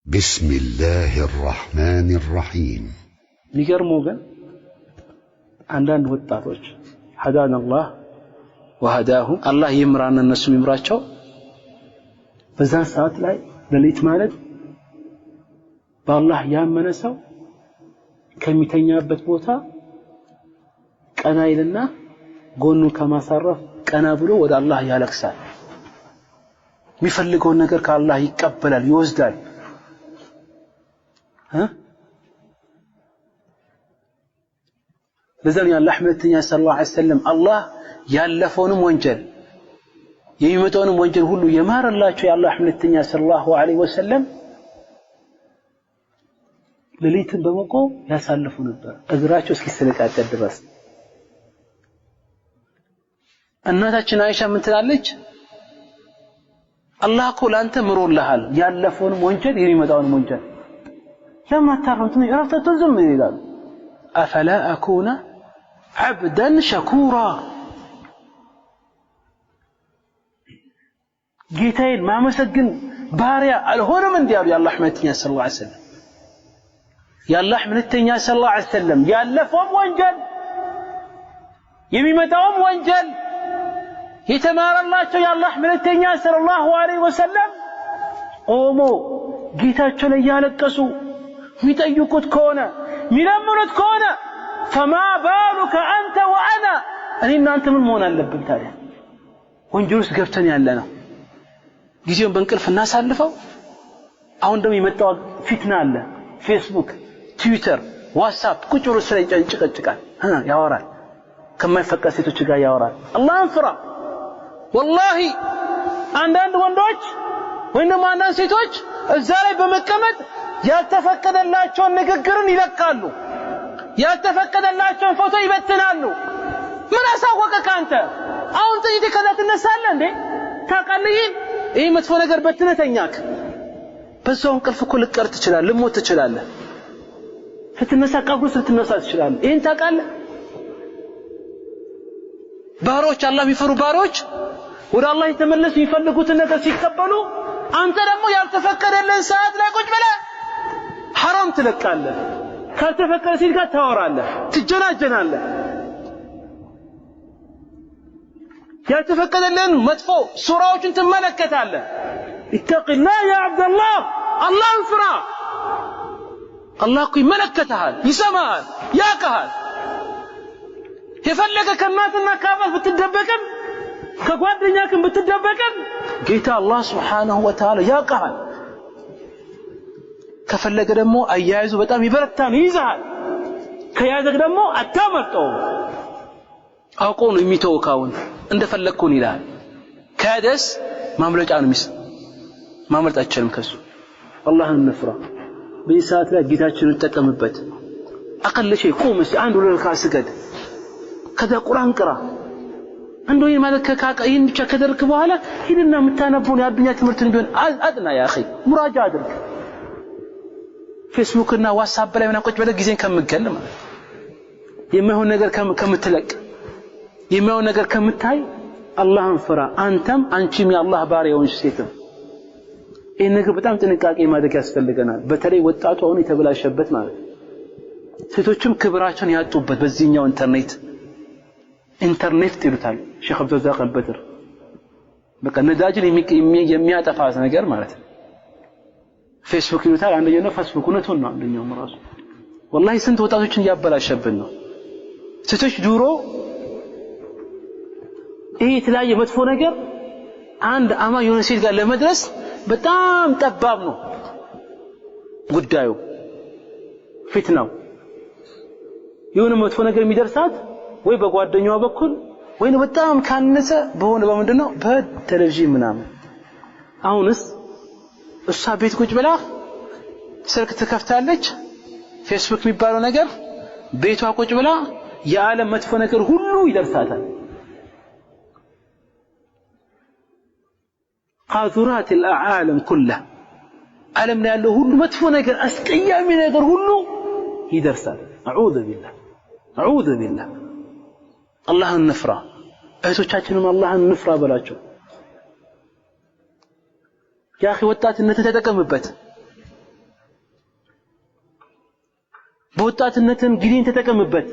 بسم الله الرحمن الرحيم። የሚገርመው ግን አንዳንድ ወጣቶች هدانا الله وهداهم፣ አላህ ይምራና እነሱም ይምራቸው። በዛን ሰዓት ላይ ሌሊት ማለት በአላህ ያመነ ሰው ከሚተኛበት ቦታ ቀና ይልና ጎኑን ከማሳረፍ ቀና ብሎ ወደ አላህ ያለቅሳል። የሚፈልገውን ነገር ከአላህ ይቀበላል፣ ይወስዳል። ለዛ ነው የአላህ መልእክተኛ ሰለላሁ ዐለይሂ ወሰለም አላህ ያለፈውንም ወንጀል የሚመጣውንም ወንጀል ሁሉ የማረላቸው የአላህ መልእክተኛ ሰለላሁ ዐለይሂ ወሰለም ሌሊትን በመቆም ያሳልፉ ነበር እግራቸው እስኪሰነጣጠቅ ድረስ። እናታችን አይሻ ምን ትላለች? አላህ እኮ ላንተ ምሮልሃል ያለፈውንም ወንጀል የሚመጣውንም ወንጀል፣ ለምን አታርፍም? ትንሽ እረፍት አትወስድም? ይላሉ። አፈላ አኩነ ዐብደን ሸኩራ፣ ጌታዬን ማመሰግን ባሪያ አልሆንም እንዲህ አሉ የአላህ መልእክተኛ ሰለላሁ ዐለይሂ ወሰለም። የአላህ መልእክተኛ ሰለላሁ ዐለይሂ ወሰለም ያለፈውም ወንጀል የሚመጣውም ወንጀል የተማረላቸው የአላህ መልእክተኛ ሰለላሁ ዐለይሂ ወሰለም ቆሞ ጌታቸው ላይ ያለቀሱ የሚጠይቁት ከሆነ፣ የሚለምኑት ከሆነ፣ ፈማ ባሉከ አንተ ወአና፣ እኔ እናንተ ምን መሆን አለብን ታዲያ? ወንጀል ውስጥ ገብተን ያለ ነው። ጊዜውን በእንቅልፍ እናሳልፈው። አሁን ደግሞ የመጣው ፊትና አለ። ፌስቡክ፣ ትዊተር፣ ዋትስአፕ ቁጭ ብሎ ስለ ይጨቀጭቃል፣ ያወራል። ከማይፈቀድ ሴቶች ጋር ያወራል። አላህን ፍራ። ወላሂ አንዳንድ ወንዶች ወይም ደግሞ አንዳንድ ሴቶች እዛ ላይ በመቀመጥ ያልተፈቀደላቸውን ንግግርን ይለቃሉ። ያልተፈቀደላቸውን ፎቶ ይበትናሉ። ምን አሳወቀ ካንተ? አሁን ጥይት ከዛ ትነሳለህ እንዴ? ታውቃለህ? ይሄ መጥፎ ነገር በትነተኛክ በዛው እንቅልፍ እኮ ልቀር ትችላለህ፣ ልሞት ትችላለህ። ስትነሳ ቀብሩ ስትነሳ ትችላለህ። ይሄን ታውቃለህ? ባሮች፣ አላህ የሚፈሩ ባሮች ወደ አላህ የተመለሱ የሚፈልጉትን ነገር ሲቀበሉ፣ አንተ ደግሞ ያልተፈቀደልህን ሰዓት ላይ ቁጭ ብለህ ሐራም ትለቃለህ። ካልተፈቀደ ሴት ጋር ታወራለህ፣ ትጀናጀናለህ። ያልተፈቀደልህን መጥፎ ሱራዎችን ትመለከታለህ። ኢተቂላህ ያ ዐብደላህ፣ አላህን ፍራ። አላህ እኮ ይመለከትሃል፣ ይሰማሃል፣ ያውቅሃል። የፈለገ ከእናትና ከአባት ብትደበቅም ከጓደኛክም ብትደበቅም ጌታ አላህ ሱብሓነሁ ወተዓላ ያውቅሃል። ከፈለገ ደግሞ አያይዙ በጣም ይበረታል፣ ይይዝሃል። ከያዘህ ደግሞ አታመልጠውም። አውቆ ነው የሚተውህ። አሁን እንደፈለግኩን ይልሃል። ከያዘስ ማምለጫ ነው የሚስ ማምለጥ አይቻልም ከሱ። አላህን እንፍራ። በዚህ ሰዓት ላይ ጌታችንን እንጠቀምበት። أقل شيء ቁም እስቲ አንድ ሁለት ረክዓ ስገድ። ከዛ ቁርአን ቅራ። እንደው ይሄን ማለት ከካቀ ይሄን ብቻ ከደርክ በኋላ ሂድና የምታነበውን የአዱኛ ትምህርትን ቢሆን አጥና يا أخي፣ مراجعة አድርግ። ፌስቡክ እና ዋትስአፕ ላይ ምናምን ቁጭ ብለህ ጊዜን ከምትገል ማለት የማይሆን ነገር ከምትለቅ፣ የማይሆን ነገር ከምታይ አላህን ፍራ። አንተም አንቺም የአላህ ባሪያ የሆንሽ ሴትም ይህን ነገር በጣም ጥንቃቄ ማድረግ ያስፈልገናል። በተለይ ወጣቱ አሁን የተበላሸበት ማለት ነው። ሴቶችም ክብራቸውን ያጡበት በዚህኛው ኢንተርኔት፣ ኢንተርኔት ይሉታል ሼክ አብዱረዛቅ አልበድር። በቃ ነዳጅን የሚያጠፋ ነገር ማለት ነው። ፌስቡክ ይሉታል። አንደኛው ነው ፌስቡክ፣ እውነቱን ነው። አንደኛውም ራሱ ወላሂ ስንት ወጣቶችን እያበላሸብን ነው። ሴቶች ድሮ ይሄ የተለያየ መጥፎ ነገር አንድ አማኝ የሆነ ሴት ጋር ለመድረስ በጣም ጠባብ ነው ጉዳዩ፣ ፊትናው። የሆነ መጥፎ ነገር የሚደርሳት ወይ በጓደኛዋ በኩል ወይ በጣም ካነሰ በሆነ በምንድን ነው በቴሌቪዥን ምናምን። አሁንስ እሷ ቤት ቁጭ ብላ ስልክ ትከፍታለች፣ ፌስቡክ የሚባለው ነገር ቤቷ ቁጭ ብላ የዓለም መጥፎ ነገር ሁሉ ይደርሳታል። ቃዙራት العالم كله፣ ዓለም ላይ ያለው ሁሉ መጥፎ ነገር አስቀያሚ ነገር ሁሉ ይደርሳል። አዑዙ ቢላህ፣ አዑዙ ቢላህ። አላህን እንፍራ። እህቶቻችንም አላህን እንፍራ በላቸው። ያ አኺ ወጣትነትን ተጠቀምበት። በወጣትነትም ጊዜን ተጠቀምበት።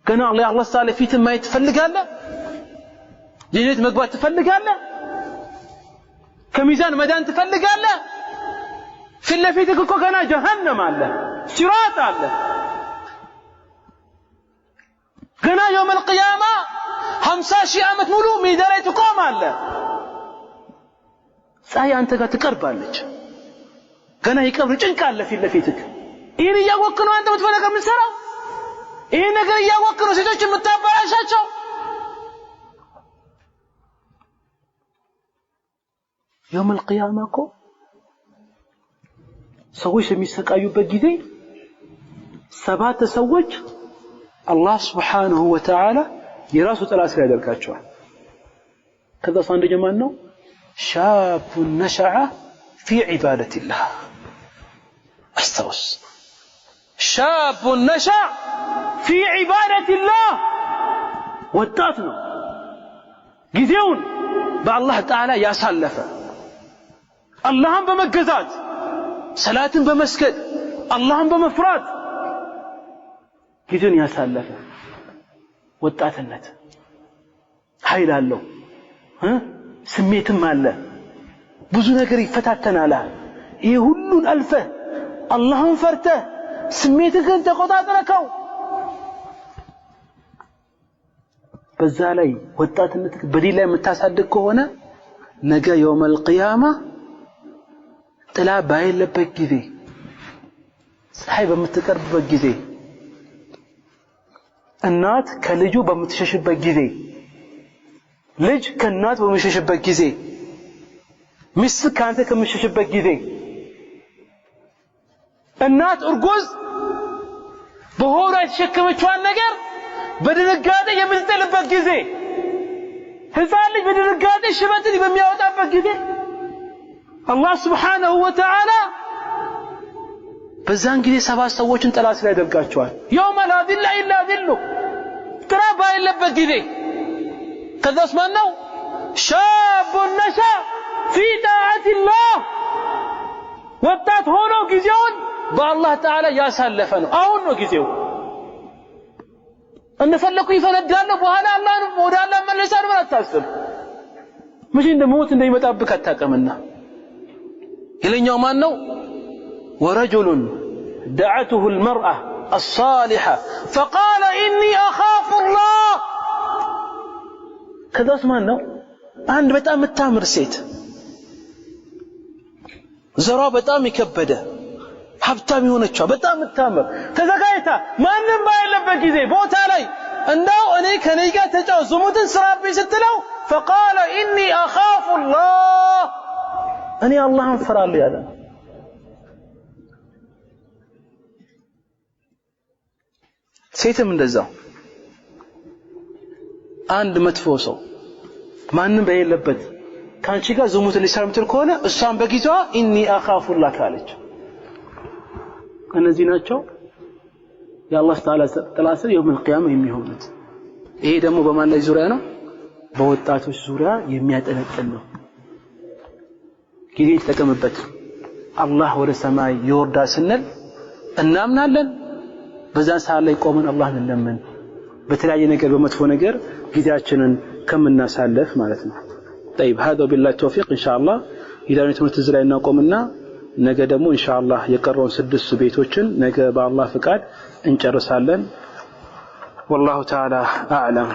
ገና የአላህ ተዓላ ፊትን ማየት ትፈልጋለህ? ጀነት መግባት ትፈልጋለህ? ከሚዛን መዳን ትፈልጋለህ? ፊት ለፊትህ እኮ ገና ጀሀነም አለ፣ ሲራጥ አለ። ገና የውመል ቂያማ 50 ሺህ ዓመት ሙሉ ሜዳ ላይ ትቆማለህ። ፀሐይ አንተ ጋር ትቀርባለች። ገና የቀብር ጭንቅ አለ ፊት ለፊትህ። ይህን እያወቅህ ነው አንተ መጥፎ ነገር የምትሰራው? ይህን ነገር እያወቅህ ነው ሴቶች የምታበላሻቸው? የውመል ቂያማ እኮ ሰዎች የሚሰቃዩበት ጊዜ 7 ሰዎች አላህ ሱብሓነሁ ወተዓላ የራሱ ጥላ ስር ያደርጋቸዋል። ከዛ አንደኛው ማን ነው? ሻቡን ነሸዐ ፊ ዒባደቲላህ። አስታውስ፣ ሻቡን ነሸዐ ፊ ዒባደቲላህ። ወጣት ነው፣ ጊዜውን በአላህ ተዓላ ያሳለፈ፣ አላህን በመገዛት ሰላትን በመስገድ አላህን በመፍራት ጊዜውን ያሳለፈ ወጣትነት። ኃይል አለው፣ ስሜትም አለ፣ ብዙ ነገር ይፈታተናል። ይሄ ሁሉን አልፈህ አላህን ፈርተህ ስሜትህን ተቆጣጥረከው፣ በዛ ላይ ወጣትነት በዲን ላይ የምታሳድግ ከሆነ ነገ የውመል ቂያማ ጥላ ባይለበት ጊዜ፣ ፀሐይ በምትቀርብበት ጊዜ፣ እናት ከልጁ በምትሸሽበት ጊዜ፣ ልጅ ከእናት በምትሸሽበት ጊዜ፣ ሚስት ከአንተ ከምትሸሽበት ጊዜ፣ እናት እርጉዝ በሆዷ የተሸከመችዋን ነገር በድንጋጤ የምትጥልበት ጊዜ፣ ሕፃን ልጅ በድንጋጤ ሽበትን በሚያወጣበት ጊዜ አላህ ስብሓነሁ ወተዓላ በዛን ጊዜ 7 ሰዎችን ጥላ ስር ያደርጋቸዋል። የውመ ላ ዚለ ኢላ ዚሉ፣ ጥላ ባይለበት ጊዜ። ከዛስ ማን ነው? ሻቡን ነሸ ፊ ጣዓቲላህ፣ ወጣት ሆኖ ጊዜውን በአላህ ተዓላ ያሳለፈ ነው። አሁን ነው ጊዜው። እንደፈለኩ ይፈነዳለሁ፣ በኋላ አላህን ወደ አላህ መለሳለሁ ብለህ አታስብ። መቼ እንደሞት እንደሚመጣብህ አታውቅምና። ሌላኛው ማን ነው? ወረጁሉን ደዐቱሁ አልመርአ አልሳሊሐ ፈቃለ ኢኒ አኻፉ ላህ። ከዛስ ማን ነው? አንድ በጣም የምታምር ሴት፣ ዘሯ በጣም የከበደ ሀብታም የሆነችዋ በጣም የምታምር ተዘጋጅታ ማንም ባይለበት ጊዜ ቦታ ላይ እንደው እኔ ከኔ ጋር ተጫወት ዝሙትን ስራብኝ ስትለው ፈቃለ ኢኒ አኻፉ ላህ፣ እኔ አላህን እፈራለሁ ያለ ነው። ሴትም እንደዛው አንድ መጥፎ ሰው ማንም በሌለበት ካንቺ ጋር ዝሙት ሊሰራ የምትል ከሆነ እሷን በጊዜዋ ኢኒ አኻፉላህ ካለች፣ እነዚህ ናቸው የአላህ ተዓላ ጥላ ስር የውመል ቂያማ የሚሆኑት። ይሄ ደግሞ በማን ላይ ዙሪያ ነው? በወጣቶች ዙሪያ የሚያጠነጥን ነው። ጊዜ ተጠቀምበት። አላህ ወደ ሰማይ ይወርዳል ስንል እናምናለን። በዛን ሰዓት ላይ ቆመን አላህን እንለምን። በተለያየ ነገር በመጥፎ ነገር ጊዜያችንን ከምናሳልፍ ማለት ነው። طيب هذا بالله التوفيق ان شاء الله የዛሬውን ትምህርት እዚህ ላይ እናቆምና ነገ ደግሞ ኢንሻአላህ የቀረውን 6 ቤቶችን ነገ በአላህ ፍቃድ እንጨርሳለን። والله تعالى أعلم.